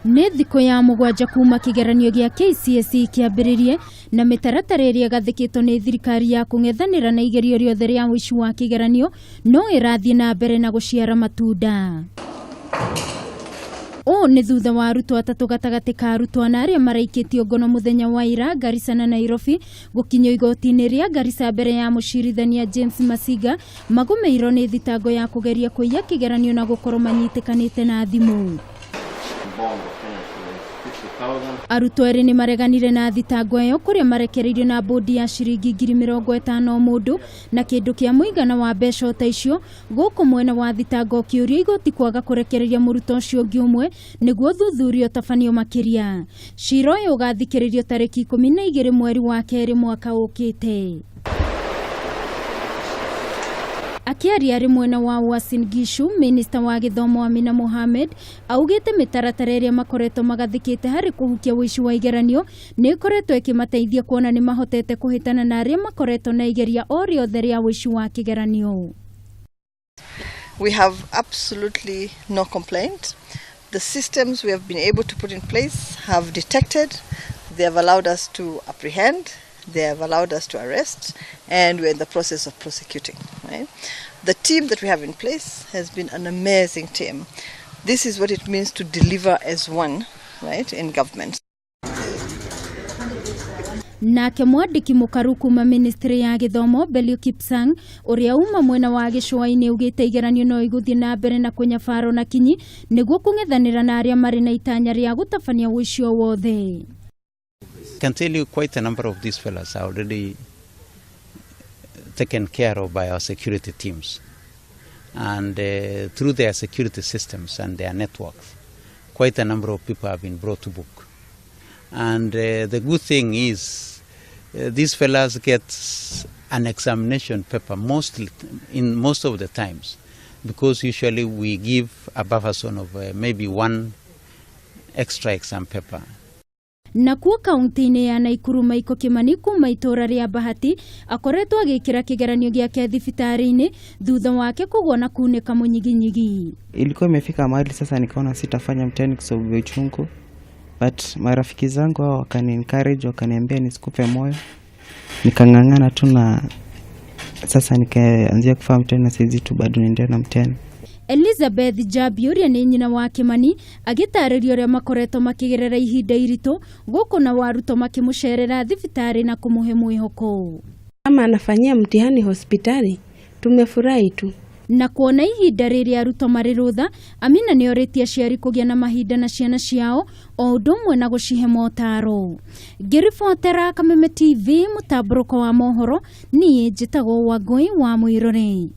Nĩ thikũ ya 7 kuma kĩgeranio gĩa KCSE kĩambĩrĩrie na mĩtaratara ĩrĩa ĩgathĩkĩtwo nĩ thirikari ya kũng'ethanĩra na igerio rĩothe rĩa ũici wa kĩgeranio no ĩrathiĩ na mbere na gũciara matunda. Ũũ nĩ thutha wa arutwo 3 gatagatĩ ka arutwo 4 arĩa maraikĩtio ngono mũthenya wa ira Garissa na Nairobi gũkinyio igoti-inĩ rĩa Garissa mbere ya mũcirithania James Masiga magũmĩirwo nĩ thitango ya kũgeria kũiya kĩgeranio na gũkorwo manyitĩkanĩte na thimũ. Arutwo erĩ nĩ mareganire na thitango ĩyo kũrĩa marekereirio na bũndi ya ciringi 50,000 o mũndũ na kĩndũ kĩa mũigana wa mbeca o ta icio gũkũ mwena wa thitango ũkĩũrio igoti kwaga kũrekereria mũrutwo ũcio ũngĩ ũmwe nĩguo ũthuthuria ũtabanio makĩria. Cira ũyũ ũgathikĩrĩrio tarĩki 12 mweri wa 2 mwaka ũkĩte. Akĩaria arĩ mwena wa Uasin Gishu, Minista wa gĩthomo Amina Mohamed augĩte mĩtaratara ĩrĩa makoretwo magathĩkĩte harĩ kũhukia ũici wa igeranio nĩ ĩkoretwo ĩkĩmateithia kuona nĩ mahotete kũhĩtana na arĩa makoretwo na igeria o rĩothe rĩa ũici wa kĩgeranio. We have absolutely no complaint. The systems we have been able to put in place have detected, they have allowed us to apprehend, they have allowed us to arrest, and we're in the process of prosecuting. Right? The team that we have in place has been an amazing team. This is what it means to deliver as one, right, in government. Nake mwandĩki mũkaru kuma ministry ya gĩthomo Belio Kipsang ũrĩa uma mwena wa gĩcũa-inĩ augĩte igeranio no igũthiĩ na mbere na kũnyabaro na kinyi nĩguo kũng'ethanĩra na arĩa marĩ na itanya rĩa gũtabania ũici o wothe. I can tell you quite a number of these fellas are already taken care of by our security teams, and through their security systems and their networks, quite a number of people have been brought to book. And the good thing is these fellas get an examination paper mostly in most of the times, because usually we give a buffer zone of maybe one extra exam paper. Nakuo kaunti-inĩ ya Naikuru Maiko Kimani kuma itũũra rĩa Bahati akoretwo agĩkĩra kĩgeranio gĩake thibitarĩ-inĩ thutha wake kũgwa na kunĩka mũnyiginyigi. Ilikuwa imefika mahali sasa nikaona sitafanya mtihani kwa sababu ya uchungu, but marafiki zangu hao wakani encourage, wakaniambia nisikupe moyo, nikang'ang'ana tu na sasa nikaanzia kufanya mtihani na saizi tu bado naendelea na mtihani. Elizabeth Jabi ũrĩa nĩ nyina wa Kimani agĩtarĩria ũrĩa makoretwo makĩgerera ihinda iritũ gũkũ na warutwo makĩmũcerera thibitarĩ na kũmũhe mwĩhoko. Kama anafanyia mtihani hospitali tumefurahi tu. Na kuona ihinda rĩrĩa arutwo marĩ rũtha, Amina nĩ orĩtie aciari kũgĩa na mahinda na ciana ciao o ũndũ ũmwe na gũcihe motaro. Ngĩribotera Kameme TV mũtambũrũko wa mohoro, niĩ njĩtagwo Wangũi wa Mwĩrore.